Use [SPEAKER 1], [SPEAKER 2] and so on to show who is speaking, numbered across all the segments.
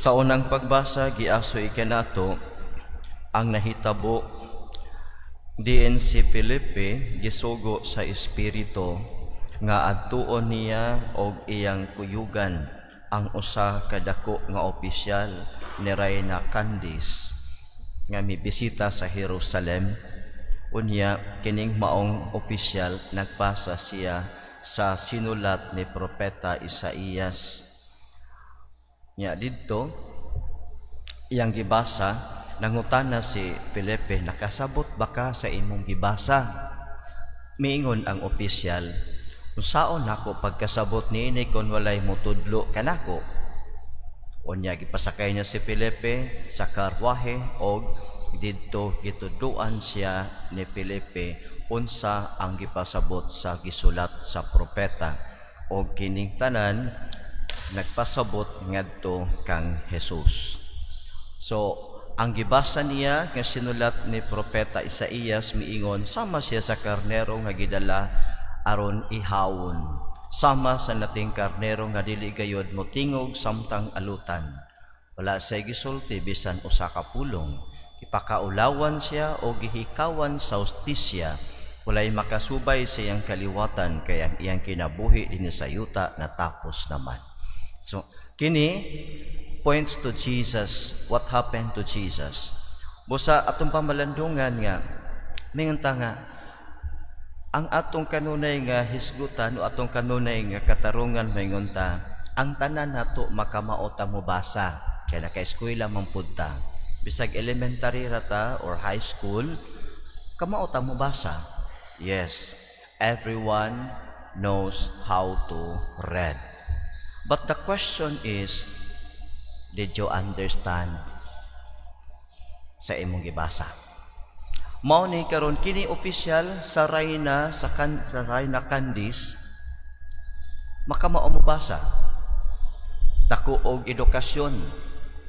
[SPEAKER 1] Sa unang pagbasa, giasoy kanato ang nahitabo diin si Felipe gisugo sa Espiritu nga adtuon niya og iyang kuyugan ang usa ka dako nga opisyal ni Reyna Candace nga mibisita sa Jerusalem. Unya kining maong opisyal, nagbasa siya sa sinulat ni Propeta Isaías. Nya didto iyang gibasa, nangutana si Felipe, "Nakasabot ba ka sa imong gibasa?" Miingon ang opisyal, "Unsaon nako pagkasabot niini kon walay motudlo kanako?" Unya gipasakay niya si Felipe sa karwahe og didto gitudloan siya ni Felipe unsa ang gipasabot sa gisulat sa propeta, og kining tanan nagpasabot ngadto kang Jesus. So, ang gibasa niya nga sinulat ni Propeta Isaías, miingon, sama siya sa karnero nga gidala aron ihawon. Sama sa nating karnero nga dili gayod motingog samtang alutan. Wala siya gisulti bisan usa ka pulong. Ipakaulawan siya o gihikawan sa hustisya. Walay makasubay sa iyang kaliwatan kay ang iyang kinabuhi dinhi sa yuta natapos naman. So, kini points to Jesus, what happened to Jesus. Busa atong pamalandungan nga, mingon ta nga, ang atong kanunay nga hisgutan o atong kanunay nga katarungan, maingon ta, ang tanan nato makamao ta mobasa kay naka-eskwela man pud ta. Bisag elementary ra ta or high school, kamao ta mobasa. Yes, everyone knows how to read. But the question is, did you understand sa imong gibasa? Mao ni karon kini opisyal sa Reyna sa Reyna Candace, makamao mobasa. Dako og edukasyon,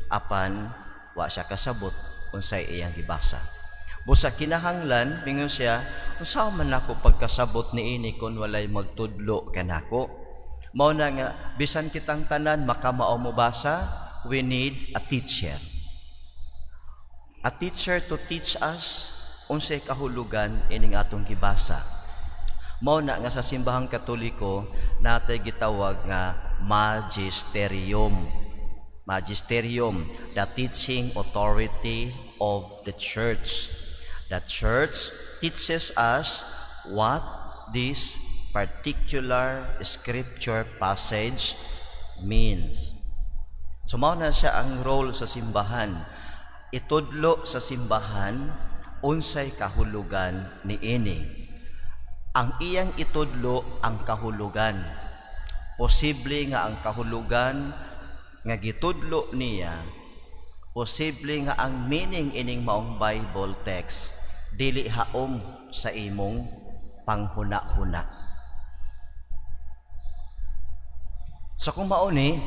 [SPEAKER 1] apan wa siya kasabot unsay iyang gibasa. Busa kinahanglan, mingon siya, "Unsa man nako pagkasabot niini kon walay magtudlo kanako?" Mao na nga bisan kitang tanan makamao mobasa, we need a teacher. A teacher to teach us unsay kahulugan ining atong gibasa. Mao na nga sa Simbahang Katoliko natay gitawag nga magisterium. Magisterium, the teaching authority of the church. The church teaches us what this particular scripture passage means. So mao na siya ang role sa simbahan. Itudlo sa simbahan unsay kahulugan niini. Ang iyang itudlo ang kahulugan. Posible nga ang kahulugan nga gitudlo niya, posible nga ang meaning ining maong Bible text dili haom sa imong panghuna-huna. So kung mao ni,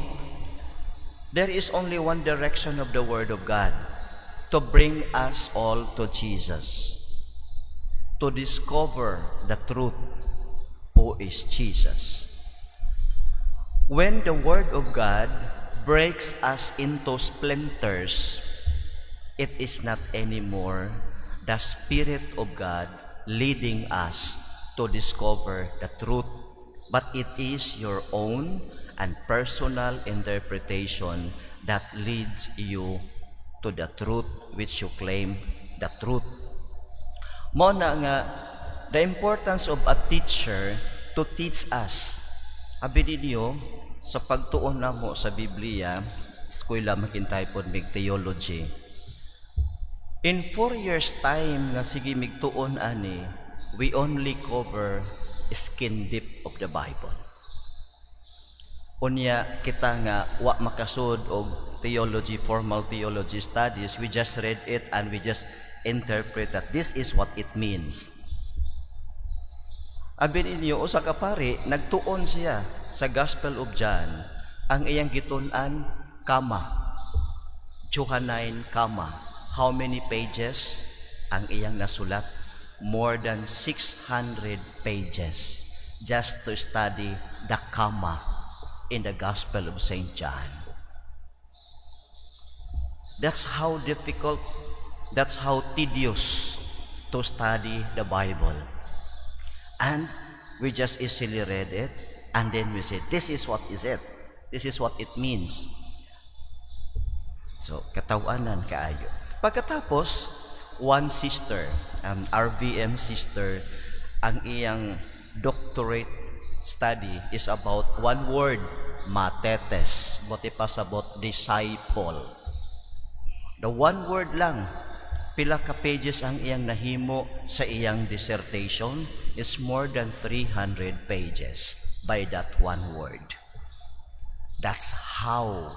[SPEAKER 1] there is only one direction of the Word of God: to bring us all to Jesus, to discover the truth, who is Jesus. When the Word of God breaks us into splinters, it is not anymore the Spirit of God leading us to discover the truth, but it is your own and personal interpretation that leads you to the truth which you claim the truth. Mao na nga the importance of a teacher to teach us. Abi ninyo, sa pagtuon namo sa Biblia, eskwela makintay pod mig theology. In 4 years' time nga sige migtuon ani, we only cover skin deep of the Bible. Unya kita nga wa makasud og theology, formal theology studies, we just read it and we just interpret that this is what it means. Abi ninyo, usa ka pari, nagtuon siya sa Gospel of John, ang iyang gitun-an, comma. Johannine comma. How many pages ang iyang nasulat? More than 600 pages just to study the comma in the Gospel of St. John. That's how difficult, that's how tedious to study the Bible. And we just easily read it and then we say, "This is what is it. This is what it means." So, katawanan kaayo. Pagkatapos, one sister, RVM sister, ang iyang doctorate study is about one word, mathetes. Buot ipasabot, disciple. The one word lang, pila ka pages ang iyang nahimo sa iyang dissertation is more than 300 pages by that one word. That's how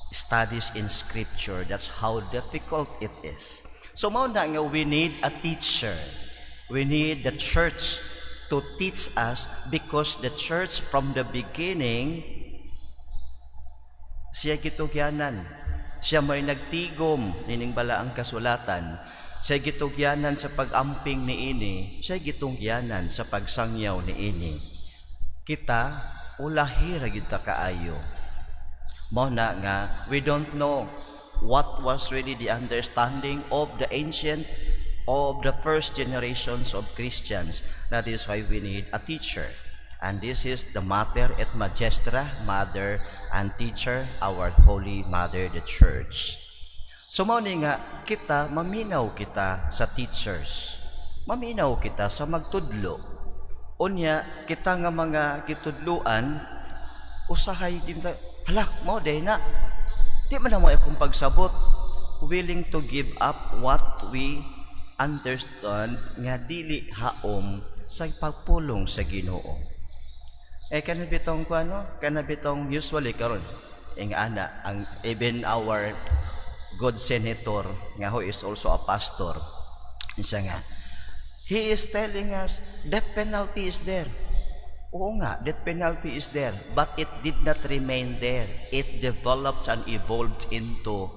[SPEAKER 1] studies in Scripture, that's how difficult it is. So mao na nga we need a teacher. We need the church to teach us because the church from the beginning, siya gitugyanan. Siya may nagtigom nining balaang kasulatan. Siya gitugyanan sa pag-amping niini, siya gitugyanan sa pagsangyaw niini. Kita ulahi ra gyud ta kaayo. Mao na nga we don't know what was really the understanding of the ancient, of the first generations of Christians. That is why we need a teacher. And this is the Mater et Magistra, Mother and Teacher, our Holy Mother, the Church. So mao ni nga kita maminaw kita sa teachers. Maminaw kita sa magtudlo. Unya kita nga mga gitudluan, usahay din ta, "Hala, mao diay na. Di man na mo akong pagsabot." Willing to give up what we understand nga dili haom sa pagpulong sa Ginoo. Eh kana bitong kuano, kana bitong usually karon ing ana ang even our good senator nga who is also a pastor, siya nga he is telling us death penalty is there. Oo nga, death penalty is there, but it did not remain there. It developed and evolved into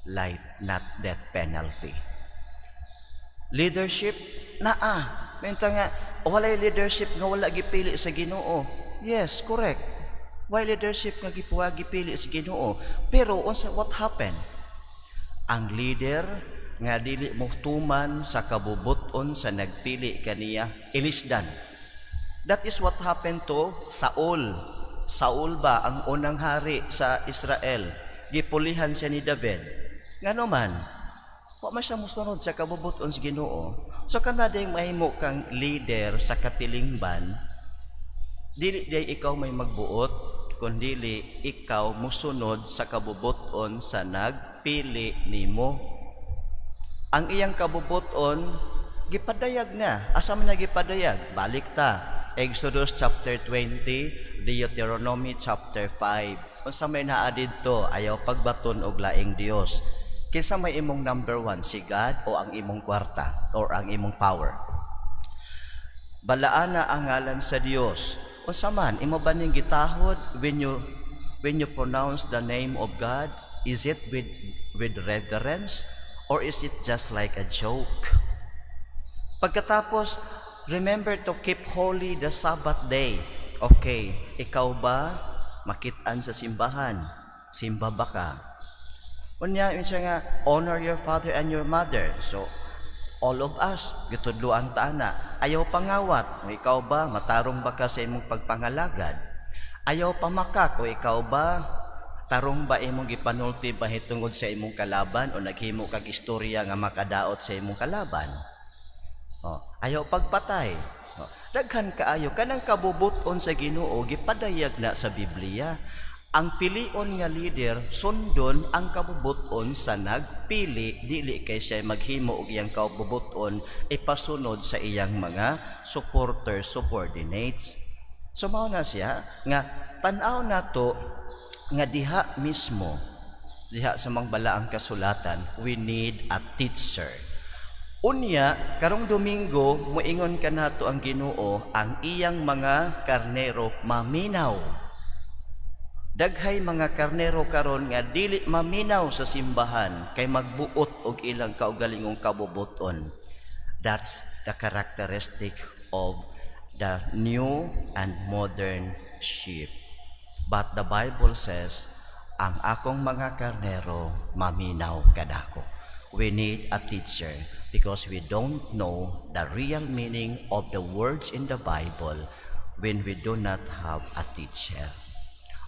[SPEAKER 1] life, not death penalty. Leadership, naa. Minta nga, walay leadership nga wala gipili sa Ginoo. Yes, correct. Why leadership nga gipuwa gipili sa Ginoo? Pero unsa, what happened? Ang leader nga dili mo tuman sa kabubuton sa nagpili kaniya, ilisdan. That is what happened to Saul. Saul ba ang unang hari sa Israel? Gipulihan siya ni David. Ngano man, wa man siya mosunod sa kabubuton sa Ginoo. So kana ding mahimo kang leader sa katilingban, dili diay ikaw may magbuot, kundili ikaw musunod sa kabubuton sa nagpili nimo. Ang iyang kabubuton gipadayag na. Asa man na gipadayag? Balik ta. Exodus chapter 20, Deuteronomy chapter 5. Unsa may naa didto? Ayaw pagbaton og laing Dios. Kinsa may imong number one, si God o ang imong kwarta or ang imong power? Balaana ang ngalan sa Dios. Unsa man imo ba ning gitahod when you pronounce the name of God? Is it with reverence or is it just like a joke? Pagkatapos, remember to keep holy the Sabbath day. Okay, ikaw ba makit-an sa simbahan? Simba ba ka? Unya, yun siya nga, honor your father and your mother. So, all of us, gitudloan ta na. Ayaw pangawat. O ikaw ba, matarong ba ka sa imong pagpangalagad? Ayaw pamakak. O ikaw ba, tarong ba imong gipanulti ba hitungod sa imong kalaban o naghimo kag istorya nga makadaot sa imong kalaban? O, ayaw pagpatay. O, daghan kaayo kanang kabubuton sa Ginoo gipadayag na sa Biblia. Ang pilion nga leader, sundon ang kabubuton sa nagpili, dili kay siya maghimo og iyang kabubuton ipasunod sa iyang mga supporters, subordinates. So mao na siya nga tan-aw nato nga diha mismo, diha sa mga balaang kasulatan, we need a teacher. Unya, karong Domingo, moingon kanato ang Ginoo, ang iyang mga karnero maminaw. Daghay mga karnero karon nga dili maminaw sa simbahan kay magbuot og ilang kaugalingong kabubuton. That's the characteristic of the new and modern sheep. But the Bible says, Ang akong mga karnero maminaw kanako. We need a teacher because we don't know the real meaning of the words in the Bible when we do not have a teacher.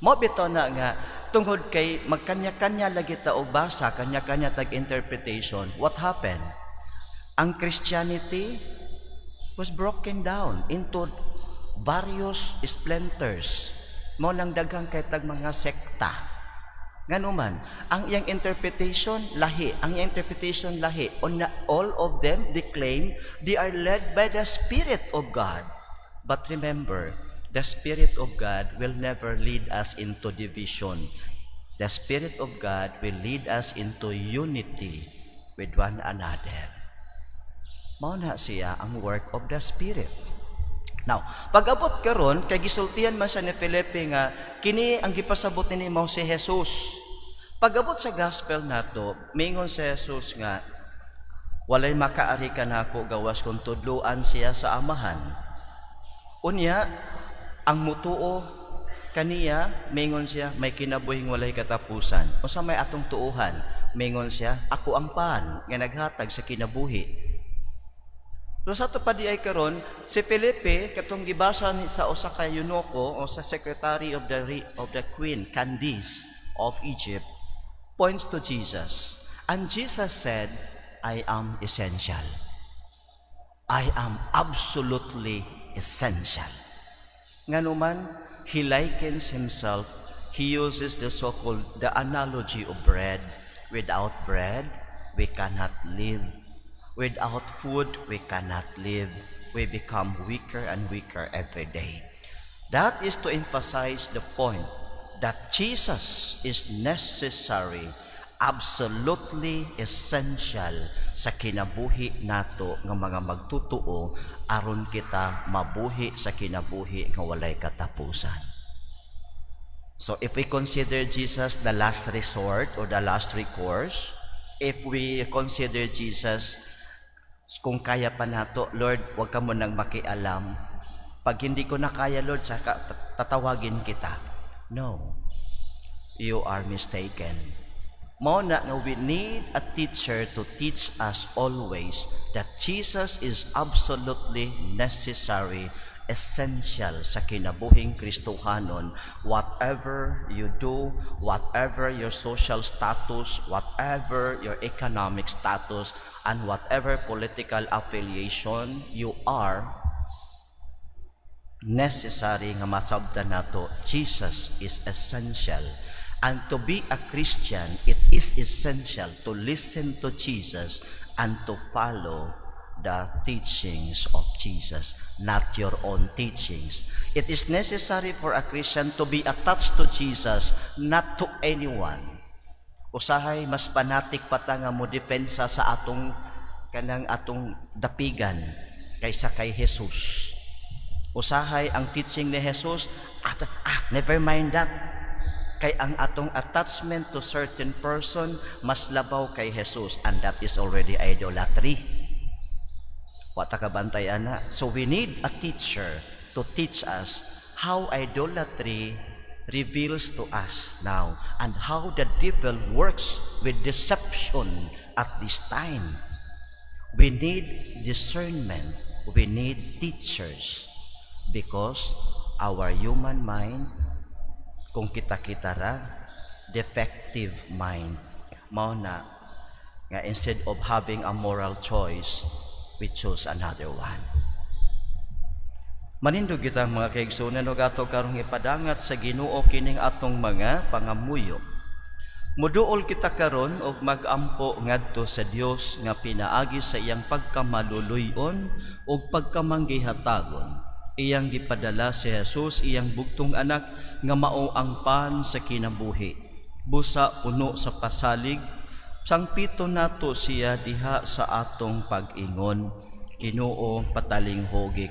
[SPEAKER 1] Mao bitaw na nga tungod kay magkanya-kanya lagi ta og basa, kanya-kanya tag interpretation. What happened? Ang Christianity was broken down into various splinters. Mao nang daghan kay tag mga sekta. Nganuman, ang iyang interpretation lahi, ang iyang interpretation lahi. On all of them, they claim they are led by the Spirit of God. But remember, the Spirit of God will never lead us into division. The Spirit of God will lead us into unity with one another. Mao na siya ang work of the Spirit. Now, pag-abot karon kay gisultihan man siya ni Felipe nga kini ang gipasabot ni mao si Jesus. Pag-abot sa gospel nato, mingon si Jesus nga walay makaari kanako gawas kung tudluan siya sa Amahan. Unya, ang mutuo kaniya, mingon siya, may kinabuhing walay katapusan. Unsa may atong tuuhan? Mingon siya, ako ang pan nga naghatag sa kinabuhi. So sa ato pa di ay karon, si Felipe katong gibasa ni sa usa ka eunuko o sa secretary of the queen Candace of Egypt points to Jesus. And Jesus said, "I am essential. I am absolutely essential." Nganuman, he likens himself, he uses the so-called the analogy of bread. Without bread, we cannot live. Without food, we cannot live. We become weaker and weaker every day. That is to emphasize the point that Jesus is necessary, absolutely essential sa kinabuhi nato nga mga magtutuo aron kita mabuhi sa kinabuhi nga walay katapusan. So if we consider Jesus the last resort or the last recourse, if we consider Jesus kung kaya pa nato, "Lord, wag ka mo nang makialam. Pag hindi ko na kaya, Lord, saka tatawagin kita." No. You are mistaken. Mao na nga we need a teacher to teach us always that Jesus is absolutely necessary, essential sa kinabuhing Kristohanon. Whatever you do, whatever your social status, whatever your economic status, and whatever political affiliation you are, necessary nga masabtan nato Jesus is essential. And to be a Christian, it is essential to listen to Jesus and to follow the teachings of Jesus, not your own teachings. It is necessary for a Christian to be attached to Jesus, not to anyone. Usahay mas fanatic pa ta nga mo depensa sa atong kanang atong dapigan kaysa kay Jesus. Usahay ang teaching ni Jesus, at, never mind that. Kay ang atong attachment to certain person mas labaw kay Jesus, and that is already idolatry. Wa ta kabantay ana. So we need a teacher to teach us how idolatry reveals to us now and how the devil works with deception at this time. We need discernment. We need teachers because our human mind, kung kita-kita ra, defective mind. Mao na nga instead of having a moral choice, we choose another one. Manindog kita, mga kaigsunan, ug ato karong ipadangat sa Ginoo kining atong mga pangamuyo. Muduol kita karon og magampo ngadto sa Dios nga pinaagi sa iyang pagkamaluluy-on ug pagkamanggihatagon. Iyang gipadala si Jesus, iyang bugtong anak, nga mao ang pan sa kinabuhi. Busa puno sa pasalig, sangpiton nato siya diha sa atong pag-ingon, "Ginoo, patalinghugi."